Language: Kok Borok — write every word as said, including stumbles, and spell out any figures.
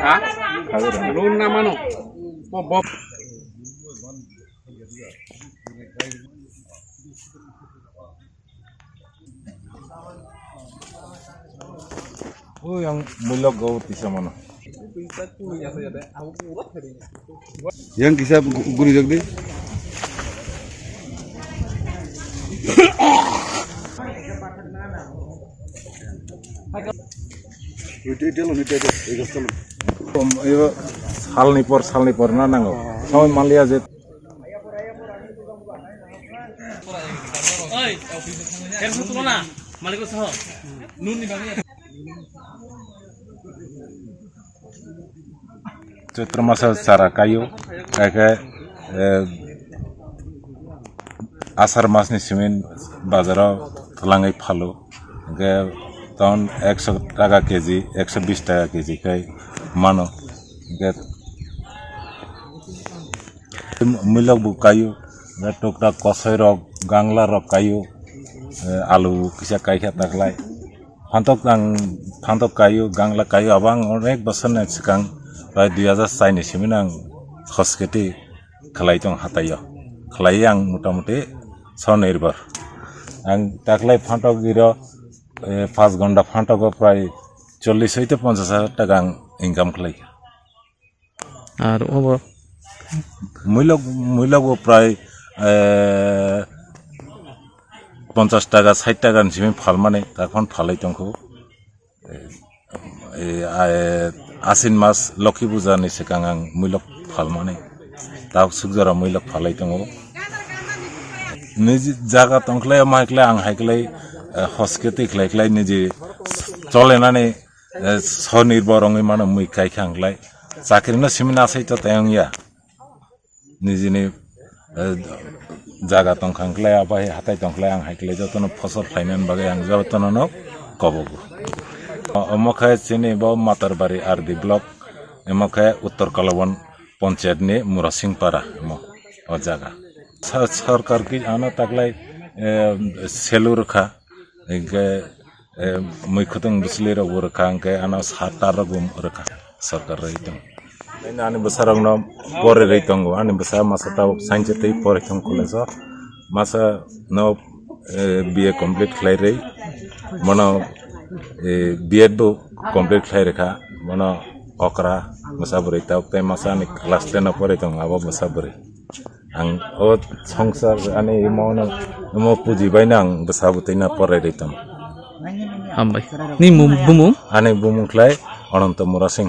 Ha? Loan na mano. Bo, bo. O yang mulok go tisa mano. Yang kisa gu-, guri jak di. Itu, itu lo, itu, itu, itu lo. Om, iyo, salni por, salni por na nango. Samai malia je. Oi, cancel tulo na, maliko saho. Nun ni bagwi. Chaitra masa chara kaio, kaikhe, eh, asar masni simi bazaro twlangwi phalo, hinkhe ton ekso taka keji, ekso bis taka keji khai mano, hinkhe muilok bo kaio, hinkhe tuktak kosoi rok, gangla rok kaio, eh, alu kisa kaikha taklai. Phantok ang, phantok kaio, gangla kaio, abo ang onek bosor ni swkang, prai dui hajar char ni simi ang hosketi khlai tong hataio. Khlai ang motamuti sonirbor. Ang taklai phantok iro, eh, pas gonda phantogo prai chollis hoite ponchas hajar taka ang income khlai. Ar obo muilok, muilok bo prai, eh, ponchas taka, sait taka ni simi phalmani, takhon phalai tongkho. Eh, eh, Asin mas Lokhi Puja ni swkang ang muilok phalmani. Tabuk sukjora muilok phalai tongo. Niji jaga tongkhlai, omo haiklai, ang haiklai, eh, hosketi khlai khlai niji cholenani eh, sonirbor wngwi mano mui kai kha hwnklai. Chakri no simi nasai to tei wngya. Nijini, eh, jaga tong kha hwnklai, abai hatai tong khlai, ang hai khlai jotono phosor khlainani bagwi ang jotono no kobogo. O-, omo khe chini bo Matarbari R D block, omo khe Uttor Kalabon Panchayat ni Murasingpara omo o jaga. Sa-, sarkar ki ano taklai, eh, selu rwkha, hinkhe, eh, mui khutwng bwsli rok bo rwkha, hinkhe ano sa tar rok bo rwkha, sarkar rwi tong. Ani bwsa rok no pore rwi tongo, ani bwsa masa tabuk science tei pore thung college o, masa no, eh, B A complete khlai rwi, mono, eh, B Ed bo complete khlai rwkha, mono okra bwsa bwrwi tabuk tei masa ani class ten o pore tongo abo bwsa bwrwi. Ang o songsar ani imo no, imo puji bai no ang bwsa bwtwi no porai ri tong. Hambai. Ni mum-, bumung? Ani bumung khlai Ananto Murasing.